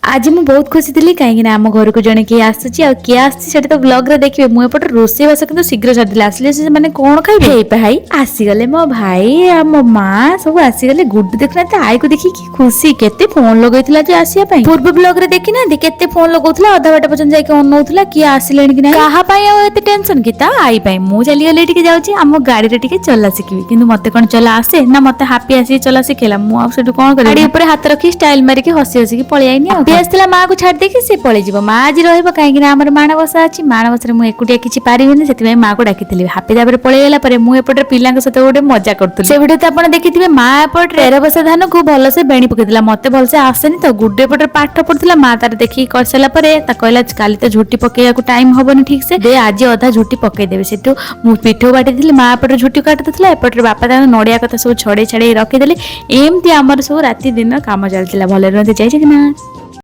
ଆଜି ମୁଁ ବହୁତ ଖୁସି ଥିଲି, କାହିଁକି ନା ଆମ ଘରକୁ ଜଣେ କିଏ ଆସୁଛି। ଆଉ କିଏ ଆସୁଛି, ସେଟା ତ ବ୍ଲଗ୍ରେ ଦେଖିବେ। ମୁଁ ଏପଟେ ରୋଷେଇବାସ କିନ୍ତୁ ଶୀଘ୍ର ସାରିଥିଲି। ଆସିଲେ ସେମାନେ କଣ ଖାଇବେ? ହେଇ ଭାଇ ଆସିଗଲେ, ମୋ ଭାଇ ଆଉ ମୋ ମା ସବୁ ଆସିଗଲେ। ଗୁଡୁ ଦେଖୁନାହାନ୍ତି, ଆଈକୁ ଦେଖିକି କି ଖୁସି। କେତେ ଫୋନ ଲଗେଇଥିଲା ଯେ ଆସିବା ପାଇଁ। ପୂର୍ବ ବ୍ଲଗ୍ରେ ଦେଖିନାହାନ୍ତି, କେତେ ଫୋନ ଲଗାଉଥିଲା, ଅଧା ବାଟ ପର୍ଯ୍ୟନ୍ତ ଯାଇକି ଅନଉଥିଲା କିଏ ଆସିଲେଣି କି ନାହିଁ। କାହା ପାଇଁ ଆଉ ଏତେ ଟେନସନ କି? ତା ଆଈ ପାଇଁ। ମୁଁ ଚାଲିଗଲି ଟିକେ, ଯାଉଛି ଆମ ଗାଡିରେ ଟିକେ ଚଲା ଶିଖିବି। କିନ୍ତୁ ମତେ କଣ ଚଲା ଆସେ ନା? ମତେ ହାପି ଆସିକି ଚଲା ଶିଖେଇଲା। ମୁଁ ଆଉ ସେଠୁ କଣ କରିବି? ଗାଡି ଉପରେ ହାତ ରଖି ଷ୍ଟାଇଲ ମାରିକି ହସି ହସିକି ପଳେଇ ଆଇନି। ଆଉ ହାପି ଆସିଥିଲା ମାକୁ ଛାଡି ଦେଇକି ସେ ପଳେଇଯିବ। ମା ଆଜି ରହିବ, କାହିଁକି ନା ଆମର ମାଣବସା ଅଛି। ମାଣବସାରେ ମୁଁ ଏକୁଟିଆ କିଛି ପାରିବିନି, ସେଥିପାଇଁ ମାକୁ ଡାକିଥିଲି। ହାପି ତାପରେ ପଳେଇଗଲା ପରେ ମୁଁ ଏପଟରେ ପିଲାଙ୍କ ସହିତ ଗୋଟେ ମଜା କରୁଥିଲି। ସେ ଭିଡିଓ ତ ଆପଣ ଦେଖିଥିବେ। ମା ଏପଟରେ 13 ବସା ଧାନକୁ ଭଲସେ ବେଣି ପକେଇଥିଲା। ମତେ ଭଲସେ ଆସେନି ତ। ଗୁଡୁ ଏପଟରେ ପାଠ ପଢୁଥିଲା। ମା ତାର ଦେଖିକି କରିସାରିଲା ପରେ ତା କହିଲା, କାଲି ତ ଝୁଟି ପକେଇବାକୁ ଟାଇମ ହବନି ଠିକ ସେ, ଦେ ଆଜି ଅଧା ଝୁଟି ପକେଇଦେବେ। ସେଠୁ ମୁଁ ପିଠଉ ବାଟିଥିଲି, ମା ଏପଟରେ ଝୁଟି କାଟୁଥିଲା, ଏପଟରେ ବାପା ତାଙ୍କ ନଡିଆ କଥା ସବୁ ଛଡେଇ ଛଡେଇ ରଖିଦେଲେ। ଏମିତି ଆମର ସବୁ ରାତି ଦିନ କାମ ଚାଲିଥିଲା। ଭଲରେ ରୁହନ୍ତି। ଜୟ ଜଗନ୍ନାଥ।